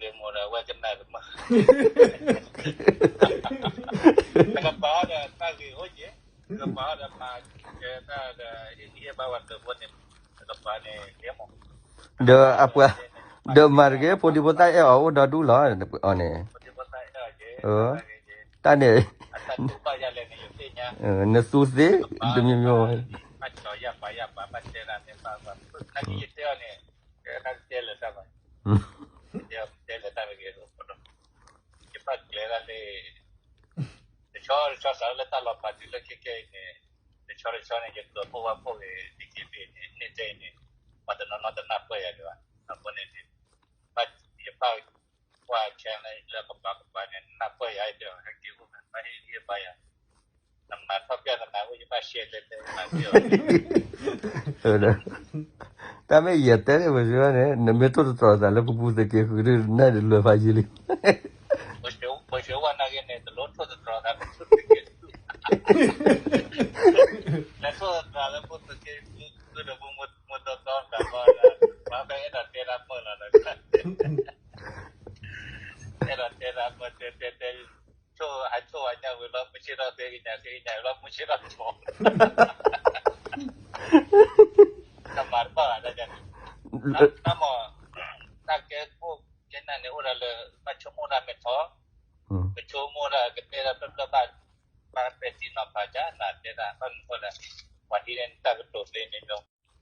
ကဲမိၢ်ဒီးဝဲကနၣ်တမုာ်, တကပၤဒီးတၢ်ဂ့ၤအိၣ်က့ၤ, တကပၤဒီးမၤကဲတၢ်ဒီး ဟ့ၣ်ဂံၢ်ဟ့ၣ်ဘါဝဲတဘိန့ၣ်, တကပၤန့ၣ် ကဲမိၢ်, ဒီးအပှၤ, ဒီးမၤတက့ၢ် ဖိဒံဖိသၣ်အဲၣ်အီၤအိၣ်ဒီဒူၣ်လီၤ, အီၤန့ၣ်, တၢ်န့ၣ်, နသူသ့, တမံၤမံၤ, ယဘၣ်ကျဲဒၣ်လၢ တဆီတဆီစးလၢတၢ်လီၤပာ်တုၤလၢခဲကဲအံၤန့ၣ်, တဆီတဆီန့ၣ် ယကျိၤဖိဝါဖိဂ့ၤ ဒ်က့ၤဘ့ၣ်န့ၣ် န့ၢ်တဲအံၤန့ၣ်, ပှၤတနီၤနီၤတနၢ်ပၢၢ်ယၤဒံးဘၣ်, အဃိန့ၣ်, ယဘၣ်ကွၢ်ဆဲလၢကပၤကပၤန့ၣ် နၢ်ပၢၢ်ယၤဒီး ဟဲက့ၤအိၣ်မး ဘၣ်ဟ့ၣ်ဂံၢ်ဟ့ၣ်ဘါယၤ, နမၤထီၣ်ပျၢ်နမၤဝဲ ယဘၣ်ရှဲတဲတဲမၤသ့အီၤ တၢ်မ့ၢ်ယတဲန့ၣ် ပစန့ၣ် နမ့ၢ်ထိၣ်သတြီၤသးလၢပပူၤသုးက့ဃုဒုး နၢ်ဒုးလွဲၢ်ဖးယံာ်လံ, ပှၤဆှၢဝဲနာ်က့န့ၣ် တလိၣ်ထိၣ်သတြီၤသးလၢပူၤသုးက့ဃု, လၢထိၣ်သတြီၤလၢပူၤသုးက့ဃုဒီး မူတီတီတၢ်ဘၣ်ဒီး ပှၤဖဲအဲၣ်ဒိးတဲတၢ်မုာ်လီၤဒီး အဲၣ်ဒိးတဲတၢ်မုာ်တဲတဲတဲ, ဆိၣ်အဆိၣ်အညါဝံၤလီၤ မုၢ်ဆ့ၣ်ထီၣ်ဃ့ကညး ဃ့ကညးဝံၤလီၤ မုၢ်ဆ့ၣ်ထီၣ်ဆိၣ်, တၢ်မၤတဘၣ်ဘၣ်တၢ်န့ၣ်, တၢ်မၤ, တၢ်ကဲခိၣ်ကဲနၢ်န့ၣ်အိၣ်ဒၣ်လၢ ဘၣ်ဆိကမိၣ်တၢ်မဲာ်ထီၣ်, ပဆိကမိၣ်တၢ်ကတဲတၢ်ဖျၢၣ်ဖျၢၣ်ဘၣ်, ဘၣ်ပဲာ်ထံနီၤဖးကၢ်နၤတဲတၢ် ဘၣ်မနုၤဃိလဲၣ်, ပှၤဒ်န့ၣ်တၢ်ကတိၤသ့န့ၣ်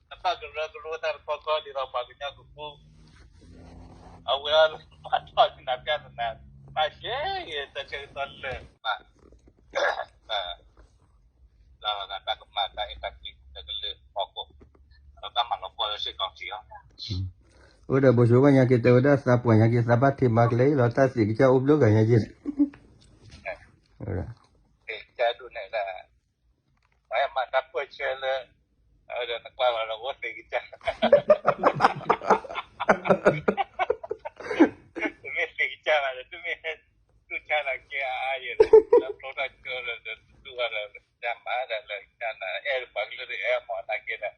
နဘၣ်ကရၢကရိတၢ်တခီခီဒ်သိးပှၤကညီကကူ, အဝဲအီၤ ပှၤထီၣ်ကနၣ်ပြဿနာ, ဘၣ်ရှဲဂ့ၤတၢ်ဆၢကတီၢ်လၢာ်, လၢတၢ်ကမၣ်တၢ်အဲၣ်တၢ်ကွံတကလုာ်ဖီခိၣ်, ဒီးတၢ်မၤလီၤပှီၢ်လၢစ့ၢ်ကီးထံအီၤ, အိၣ်ဒီးဘိၣ်ဆိဝဲညါက့ၤတဲဝဲဒၣ်သးပှၢ်ညါက့ၤသးဘၣ်ထံမၤကျဲအံၤလီၤ တၢ်သ့ၣ်ကစၢ်အိၣ်ဘျိဂၤညါက့ၤ ကဲဒိၣ်န့ၣ်ဒၣ်, ပှၤမၤတၢ်ပၢၢ်ဆၢလၢ, အဝဲဒီးနကွၢ်လီၤဒီးအိၣ်သ့ၣ်ကစၢ်, တမ့ၢ်သ့ၣ်ကစၢ်ဘၣ်ဒီး တမ့ၢ်ဟဲ, တူၢ်ဆါသးကဲအါအါယဲၢ်ဒီး လၢဖျိထီၣ်ကၢလၢဒီးတူၢ်အီၤဒီး တၢ်မၤဒၣ်လၢကစၢ်နၤ အဲၣ်ပှၤကလုာ်ဒီးအဲၣ်မၤနာ်က့ဒီး,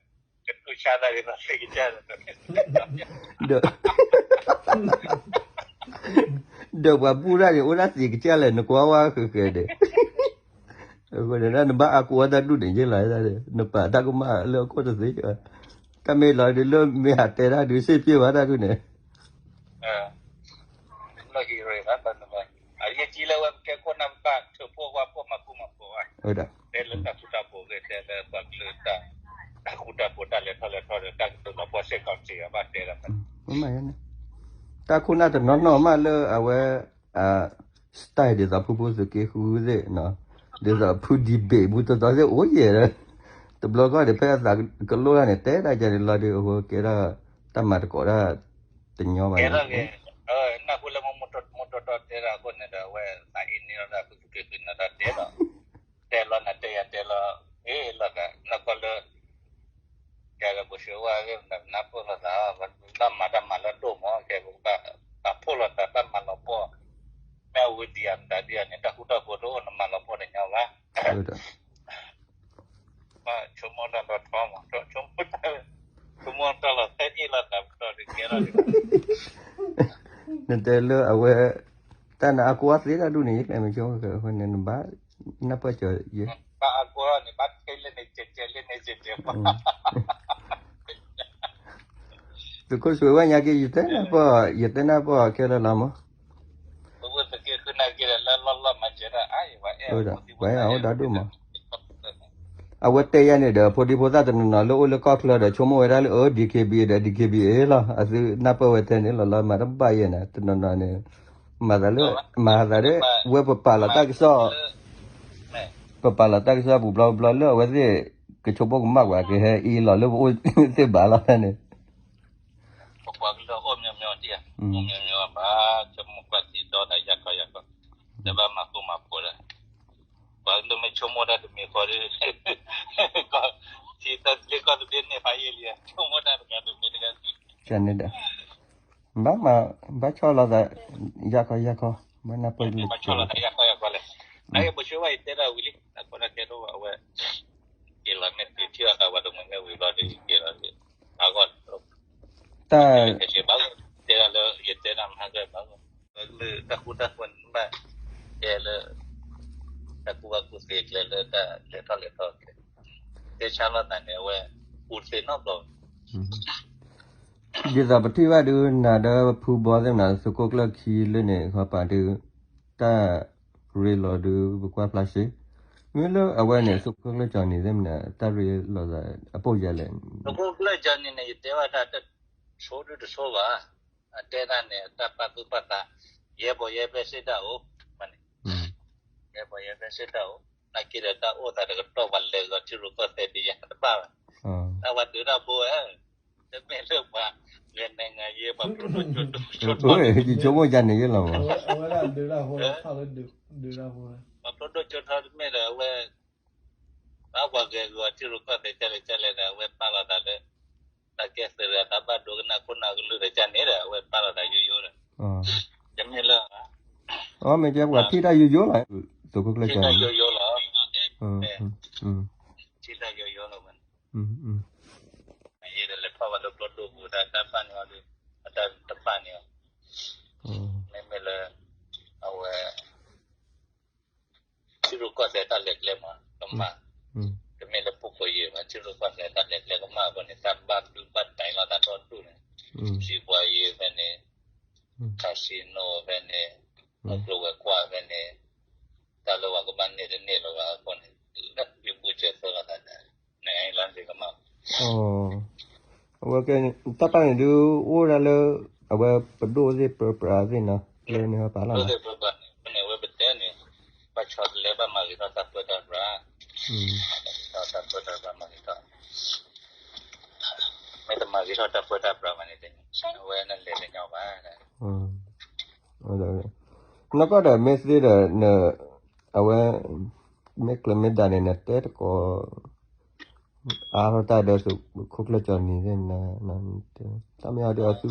ကတူၢ်ဆါသးဒ်သိးသ့ၣ်ကစၢ်ဒီး ဒီး ဒီးပှၤဘူၣ်တၢ်န့ၣ် အိၣ်ဒၣ်သ့ၣ်ကစၢ်လဲၣ် နကွၢ်ဝဲဃဲဃဲဒီး, အဃိန့ၣ် နဘၣ်အါကိးဝဲတၢ်ဒူၣ်န့ၣ်ယ့ၢ်လီၤ, နပာ်တၢ်ကမၣ်လၢအခိၣ်တသ့, တၢ်မ့ၢ်လီၤဒုးလၢမ့ၢ်ဟးတဲတၢ်ဒုးစ့ၢ်ပျ့ၢ်ဘၣ်တၢ်ဒူၣ်န့ၣ် လၢဟံးရ့ၣ်ဘၣ်တၢ်န့ၣ်ဘၣ်, အယဲၢ်ကံလၢဝဲကဲခိၣ်နၢ်ဘၣ် ထုးဖှိၣ်ဝါဖှိၣ်မၤဃူမၤဖိးဘၣ်, တဲလၢတၢ်ဃူတၢ်ဖိးဂ့ၤ တဲလၢပှၤကလုာ်တၢ်, တၢ်ဃူတၢ်ဖိးတၢ်လဲၤထီၣ်လဲၤထီဒီး တၢ်ကတိၤလီၤပှီၢ်စ့ၢ်ကီးစ့ၢ်ကီးဘၣ်တဲဒီး တၢ်ခိၣ်နၢ်တနီၤနီၤမးလၢအဝဲ, style ဒ်သိးဖုဖုသုးက့ဃုသ့ၣ်, ဒ်သိးဖု debate ဘူးတီတီသ့ၣ်အိၣ်ယဲၢ်, တဘျီကီၢ်န့ၣ် ဖဲအသးကလိၣ်တၢ်န့ၣ် တဲဒၣ်ကဲန့ၣ်လီၤဒုး အဃိကဲဒၣ်တၢ်မၤတကိးတၢ်တညီဘၣ်, နၢ်ဟူလၢမူတီတီတဲဒၣ်အဃိန့ၣ်ဒီး အဝဲသးအ့န့ၢ်ဒီးဖုသုးက့ဃုန့ၣ်ဒီးတဲဒီး တဲလီၤနၤတဲယၤတဲလီၤ, အ့ၣ်လီၤတၢ်နီၢ်ကီၢ်လၢ ကဲဒီးပှၤဆှၢဝဲဂ့ၤ နၢ်ပၢၢ်လိာ်သး, ဘၣ်မၤတၢ်မၤလၢဒိၣ်မး ကဲပကဘၣ်, ပာ်ဖှိၣ်လိာ်သး တၢ်မၤလီၤပှီၢ်, မ့ၢ်အဝံၤဒံးဧါ မတၤဒံးဧါန့ၣ် တၢ်ဃူတၢ်ဖိးတအိၣ် နမၤလီၤပှီၢ်တညီဘၣ်, ဘၣ်ဆိကမိၣ်တၢ်ဒီးထီမး, ဆိကမိၣ်တၢ်လီၤ သဲဒံၣ်လီၤသးပတီၢ်တကဲလီၤ, နတဲလၢအဝဲ, တၢ်နအါကိးအသ့တၢ်ဒူၣ်န့ၣ် ယကျဲမ့ၢ်ဆိကမိၣ်ဃဲဃဲန့ၣ် နဘၣ်, နၢ်ပၢၢ်ကၠီၤယဲ ဘၣ်အါကိးန့ၣ် ဘၣ်ထဲလၢန့ၣ်ကဲကဲလၢန့ၣ်ကဲကဲပှၤ သုးခိၣ်စွ့ၤဝဲညါက့ၤ ယတဲနၢ်ပၢၢ်, ယတဲနၢ်ပၢၢ်ခဲလၢာ်လီၤမး, ပဝဲသုးက့ဃုနာ်က့ၤဒီး လၢလီၢ်လီၢ်မၤစၢၤတၢ်အါယံၤ ပှၤအဲၣ်ဝဲဒၣ်ဒိၣ်မး, အဝဲတဲယၤန့ၣ်ဒီး ဖိဒံဖိသၣ်တနီၤနီၤလၢအိၣ်လၢကီၢ်ချၢဒီး ဆိကမိၣ်ဝဲဒၣ်လၢအ DKBA ဒီး DKBA လီၤ, အသုနၢ်ပၢၢ်ဝဲထဲန့ၣ်လီၤလီၤ မၤတဘၣ်ယဲၢ်န့ၣ် တနီၤနီၤန့ၣ်, မၤသးလၢ, မၤသးလၢ, ဝဲပပာ်လီၤတၢ်ကစီၣ် ပပာ်လီၤတၢ်ကစီၣ်ပူၤဘျီဘျီလၢအဝဲသ့ၣ်, ကဆိကမိၣ်ကမၣ်ပှၤကဟဲအံၤလီၤလၢပအိၣ်သ့ၣ်ဘၣ်လီၤန့ၣ်, ပပှၤကလုာ်အိၣ်မညီမညီဒံးဧါ, မညီမညီဘၣ်, ဆိကမိၣ်ကွၢ်ထံဒီးတၢ်ယၤခီယၤခီ, တဘၣ်မၤဃူမၤဖိးဒီး, ပှၤကလုာ်မ့ၢ်ဆိကမိၣ်တၢ်တမံၤဃီဒီး, ထံသၢသ့ကီၢ်သဘျ့န့ၣ်ဖးယံာ်လံ, ဆိကမိၣ်တၢ်တဂၤတမံၤတဂၤ, ဘၣ်မၤ, ဘၣ်ဆီၣ်လီၤသး, ယၤခီယၤခီ, ဘၣ်နၢ်ပၢၢ်လံ, ဘၣ်ဆီၣ်လီၤသးယၤခီယၤခီလဲၣ်, နက့ၤပှၤဆိဝဲအံၤတဲဒၣ်ဝံၤလံ, အဃိန့ၣ်ကဲဒိၣ်အဝဲ, က့ၤလီၤမ့ၢ်တုၤထံၣ်အသးဝဲတမုာ်မ့ၢ်ဝံၤဘျီဒီးက့ၤလီၤ, အဂီၢ်, တၢ်, တဲဒၣ်လၢယတဲဒၣ်မဟါက လၢတၢ်ဃူတၢ်ဖိးန့ၣ် ဘၣ်တဲလၢ တၢ်ကူၣ်ဘၣ်ကူၣ်သ့ကျဲလၢတၢ်လဲၤထီၣ်လဲၤထီကျဲ တဲဆါလိာ်သးန့ၣ် အဝဲ ပူၤတသ့နီတဘျီ ဒ်သိးပထံၣ်ဘၣ်ဒုး နၤဒီးဖုဘီသ့ၣ်မနုၤ သုးခိၣ်ကျၢၢ်ခံလၢန့ၣ် ခီပၤဒုး တၢ်ရ့လိာ်ဒုး ပကွၢ်ဖျါရှ့ မ့ၢ်လၢအဝဲန့ၣ် သုးခိၣ်ကျၢၢ်ကၠီနံၤသ့ၣ်မနုၤ တၢ်ရ့လိာ်သးအပိၢ်ယဲလဲၣ်. သုးခိၣ်ကျၢၢ်ကၠီနံၤန့ၣ် ယတဲဝဲဒၣ်တဆိဒုတဆိဘၣ်, အတဲဒၣ်န့ၣ် တၢ်ပာ်သူၣ်ပာ်သး ယဲဘီယဲဖဲစ့ၢ်တၢ်အိၣ်, န့ၣ် ယဲဘီယဲဖဲစ့ၢ်တၢ်အိၣ်, နာ်က့ဒီးတၢ်အိၣ်သးတကတီၢ်ပှၤလဲၤဂီၤထံရူၢ်ကီၢ်သဲးဒ်ယၤတဘၣ်ဘၣ်, တၢ်ပှၤဒုးတၢ်ဖိဝဲ, တမ့ၢ်လၢပှၤ ဂဲၤနဲၣ်ငါယဲ ပှၤဖျိဒိၣ်ကၠိထီ ယဆိကမိၣ်ယၤန့ၣ်ယဲလီၤမး, ပှၤဖျိဒိၣ်ကၠိထီတမ့ၢ်ဒီးအဝဲ ဘၣ်ပှၤဂဲၤဂီၤထံရူၢ်ကီၢ်သဲးကလဲၣ်ကလဲၣ်ဒီး အဝဲပာ်လီၤသးလၢ တၢ်ကဲသုးဒီးတၢ်ဘၣ်ဒိကနၣ်ခိၣ်နၢ်ကလုၢ်ဒီးကန့ၣ်ဒီး အဝဲပာ်လီၤသးယိယိဒီး တမ့ၢ်လၢ အမ့ၢ်ကဲပှၤထံၣ်တၢ်ယိယိလီၤ, သုးခိၣ်ကျၢၢ်ကၠီနံၤ ထံၣ်တၢ်ယိယိလီၤ, ထံၣ်တၢ်ယိယိလီၤဝဲ, ယဲဒီးလဲၤထီၣ်ဝဲလၢကျိဒိၣ်ပူၤ တၢ်တၢ်ပာ်န့ၢ်အီၤဒီး အတၢ်တပာ်န့ၢ်အီၤ, မ့မ့ၢ်လၢ အဝဲ ထံရူၢ်ကီၢ်သဲးတၢ်လဲၤကျဲမး ကမၣ်, တမ့ၢ်လၢပူၤကွံာ်ယံၤဘၣ် ထံရူၢ်ကီၢ်သဲးတၢ်လဲၤကျဲကမၣ်အဃိန့ၣ် တၢ်ဘၣ်ဒုးဘၣ်တၢ်လီၤသးဒီဒူၣ်န့ၣ်, စံးပှၤယံၤဖဲန့ၣ်, casino ဖဲန့ၣ်, အကျိၤဝဲၤကွာ်ဖဲန့ၣ်, တၢ်လၢပှၤကဘၣ်န့ၢ်တန့ၢ်လၢၤဘၣ်အဃိန့ၣ်, လၢပူၤစၢၤသၢလီၤသးန့ၣ် လၢကမၣ် အဝဲကဲ တၢ်ပာ်န့ၣ်ဒုး အိၣ်ဒၣ်လၢ အဝဲပဒိၣ်သ့ၣ်ပၢပြးသ့ၣ်နီၤ လၢန့ၣ်ဟဲပာ်လီၤနီၤ, န့ၣ်အဝဲပတဲန့ၣ်, ဘၣ်ဆီတလဲဘၣ်မၤဂ့ၤထီၣ်တၢ်ပၢတၢ်ပြး, တၢ်ပၢတၢ်ပြးမၤဂ့ၤထီၣ်, မ့ၢ်တမၤဂ့ၤထီၣ်တၢ်ပၢတၢ်ပြးဘၣ်န့ၣ် အဝဲနလဲၤတညီဘၣ်, နီၢ်ကီၢ်ဒီးမ့ၢ်သ့ဒီး အဝဲ မ့ၢ်ကျၢၤမ့ၢ်ဒၣ်န့ၣ် နတဲတကိး အါထီၣ်တၢ်ဒီးသုးခိၣ်ကျၢၢ်ကၠီနံၤသ့ၣ်မနုၤ, တၢ်မ့ၢ်အီၤဒီးအသု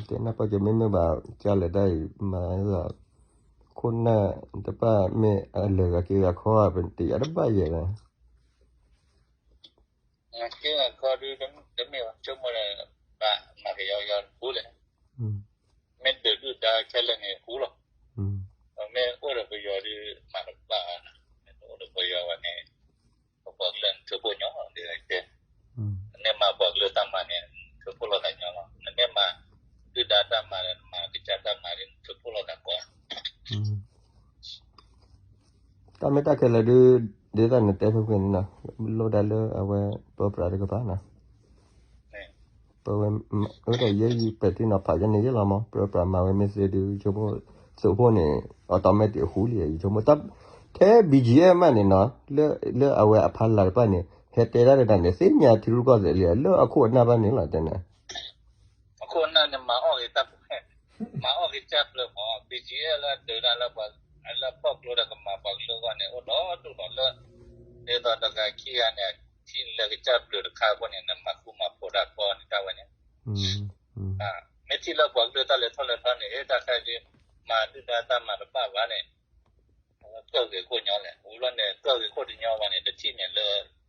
တဲနၢ်ပၢၢ်က့ၤ မ့မ့ၢ်ဘၣ် ကၢ်လဲၤတၢ်အံၤ မၤ ခိၣ်နၢ်တဖၣ်မ့ၢ်အလဲၤဂၤက့ၤဂၤခီ ပတယၤတဘၣ်ယဲၢ်လီၤ က့ၤဂၤခီဒုး တမ့ၢ်ဘၣ် ဆိကမိၣ်လၢ ဘၣ်မၤကယီကယီတပူၤလဲၣ်, မ့ၢ်ဒုးဒုၣ်ဒါခဲလၢာ်န့ၣ်ဟူလီၤ, မ့ၢ်အိၣ်ဒီးပယီၤဒုး မၤတဘၣ်ဘၣ်, မ့ၢ်တအိၣ်ဒီးပယီၤဘၣ်န့ၣ် ပပှၤကလုာ်န့ၣ် ထုးဖှိၣ်ညီလီၤ ဒ်လဲၣ်တဲ, နမ့ၢ်မၤပှၤကလုာ်တၢ်မၤန့ၣ် ထုးဖှိၣ်လိာ်သးညီလီၤ, နမ့ၢ်မၤဒုၣ်ဒါတၢ်မၤဒီး နမၤကစၢ်တၢ်မၤန့ၣ် နထုးဖှိၣ်လိာ်သးကိး တၢ်မ့ၢ်တၢ်ခဲလၢာ်ဒုး ဒ်သိးနတဲဖဲဖဲန့ၣ်နီၤ, လိၣ်ဒၣ်လၢအဝဲပၢပြးတကပၤနီၤ, ပဝဲ အိၣ်ဒီးယဲယပာ်တ့ၢ်နီၤဖးယဲန့ၣ်ယဲလီၤမး, ပၢပြးမၤဝဲမ့ၢ်သ့ဒုး ယဆိကမိၣ် သုးဖိန့ၣ် automatic အဃူလံ ယဆိကမိၣ်, ထဲ ဘီၣ်ကၠံၣ်အဲၣ် မးန့ၣ်နီၤ, လၢအဝဲအဖီလာ်တဖၣ်န့ၣ် ဟဲတဲဒၣ်တၢ်န့ၣ် သ့ၣ်ညါထံရူၢ်ကီၢ်သဲးလံ လၢအခိၣ်အနၢ်ဘၣ်န့ၣ်လီၤ တဲန့ၣ် အခိၣ်အနၢ်န့ၣ် မၤအီၣ်ဂ့ၤတၢ် မၤအီၣ်ကစၢ်ပျၢၤမး, ဘီၣ်ကၠံၣ်အဲၣ် လၢအဒုးတၢ်လၢပှၤ လၢဖီၣ်ကျိဒီးကမၤပှၤကလုာ်အဂီၢ်န့ၣ် အိၣ်ဒီးဒူၣ်ဒီးလၢ ဒ်သိးတဂၤခံဂၤန့ၣ် ထံၣ်လၢကစၢ်ပျၢၤတခါအဃိန့ၣ် နမၤဃူမၤဖိးတၢ်ကီန့ၣ် တၢ်ဝဲန့ၣ် မ့ၢ်ထံၣ်လၢပှၤကလုာ်တၢ်လဲၤထီၣ်လဲၤထီန့ၣ် တၢ်ခါဒုး မၤဒုၣ်ဒါတၢ်မၤတဘၣ်ဘၣ်န့ၣ် အဝဲကၢၢ်ဂ့ၤခိၣ်ညီလဲၣ်, အိၣ်လီၤန့ၣ် ကၢၢ်ဂ့ၤခိၣ်တညီဘၣ်န့ၣ် တထံၣ်န့ၣ်လၢ အဟံၣ်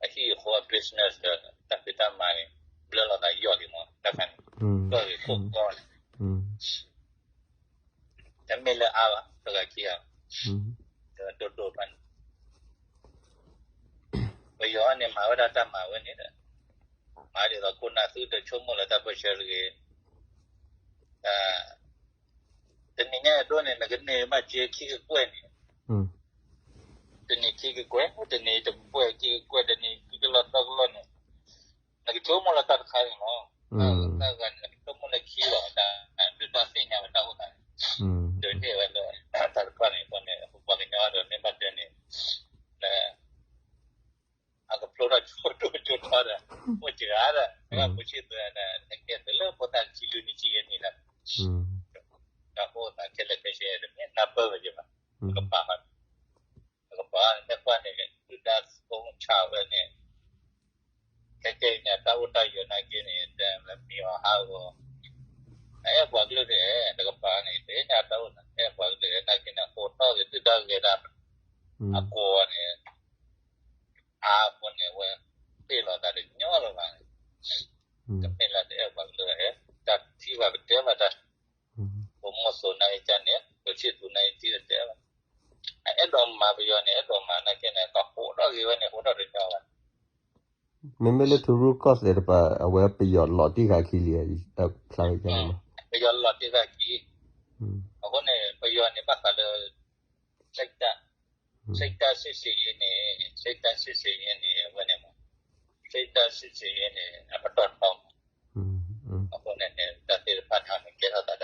အဃီ business ဒီး တၢ်ဖံးတၢ်မၤန့ၣ် ဘျၢလီၤသးယီၢ်လံမး တၢ်ခါန့ၣ် ကၢၢ်ဂ့ၤခိၣ်ကီန့ၣ် တမ့ၢ်လၢအါဘၣ် တဂၤခံဂၤ ဒိၣ်ဒိၣ်ဘၣ်န့ၣ် ပယီၤန့ၣ် မၤဝဲဒၣ်တၢ်မၤဝဲန့ၣ်ဒီး မၤဒ်သိးခိၣ်နၢ်သုတဆိကမိၣ်လၢတၢ်ပၢဆှၢတဂ့ၤ တနံၤညါအဒိန့ၣ် နကန့ၢ်ဘၣ်က့ခံကကွဲၢ်န့ၣ် တနံၤခံကကွဲၢ် တနံၤတကကွဲၢ် ခံကကွဲၢ် တနံၤခံကလီၢ်သီကလီၢ်န့ၣ် နကဆိကမိၣ်လၢတၢ်တခါန့ၣ်လီၤ. တၢ်ဂၤန့ၣ် နကဆိကမိၣ်လၢခံလီၤ တၢ်ဒုၣ်တၢ်သ့ၣ်ညါဝဲတၢ်အိၣ်သးန့ၣ် ဒုးန့ၢ်ဝဲလၢ တၢ်တခါန့ၣ်အဃိန့ၣ် ပပှၤကညီဒီးမ့ၢ်ဘၣ်တဲန့ၣ် လၢ အကဖျိထီၣ်ကၠိဒိၣ်ကၠိထီဒီး အိၣ်စှၤဒီး မ့ၢ်ဘၣ်မူဆံၣ်သုးဒီး နကဲသုးလၢဖိသၣ်ခံလွံၢ်နံၣ်ဆံယဲၢ်နံၣ်လီၤ. တၢ်အိၣ်သးခဲလၢာ်ခဲဆ့တမ့ၢ်နၢ်ပၢၢ်ဝဲယဘၣ်. ကပၤ ကပၤန့ၣ် မ့ၢ်ကွၢ်န့ၣ် ဒုၣ်ဒါသိဆးဝဲန့ၣ် ခဲကဲအံၤန့ၣ် တၢ်အိၣ်တၢ်ယၢၤနာ်က့န့ၣ် တမံၤအီၤဟးဂီၤ အအဲၣ်ပှၤကလုာ်န့ၣ် တကပၤန့ၣ် တအဲၣ်ညါတၢ်အိၣ်သး အဲၣ်ပှၤကလုာ်နာ်က့န့ၣ် အဃိထီၣ်က့ၤဒုၣ်ဒါဂဲၤဒၣ် အကိးန့ၣ် အါအဃိန့ၣ် အဝဲ ပ့ၢ်လီၤသးတညီလၢၤဘၣ်, တမ့ၢ်လၢတအဲၣ်ပှၤကလုာ်, တၢ်ထံၣ်ဘၣ်ပတဲဘၣ်တၢ်, ပမိၢ်သိးနၤအံၤကန့ၣ် ပဆံၣ်သူနၤအံၤတံၢ်တတဲဘၣ်, အအဲၣ်ဒိးမၤပယီၤန့ၣ် အဲၣ်ဒိးမၤနာ်က့န့ၣ် ကဟိးထီၣ်ဂ့ၤဝဲန့ၣ် ဟိးထီၣ်တညီဘၣ်. မ့မ့ၢ်လၢထရူၢ်ကီၢ်သဲးတပၤ အဝဲပယီၤလီၤတံၢ်ဃာ်ခံလံ, ဖျါဝဲန့ၣ်, ပယီၤလီၤတံၢ်ဃာ်ခံ, အဃိန့ၣ် ပယီၤန့ၣ် ဘၣ်ဃးလၢ စိတ်ဓာတ်စစ်ဆင်ရေးန့ၣ်, စိတ်ဓာတ်စစ်ဆင်ရေးန့ၣ် အဝဲန့ၣ်မး, စိတ်ဓာတ်စစ်ဆင်ရေးန့ၣ် အပတီၢ်ထီမး, အဃိန့ၣ်န့ၣ် တၢ်သ့ၣ်တဖၣ်န့ၣ် ကဲထီၣ်သး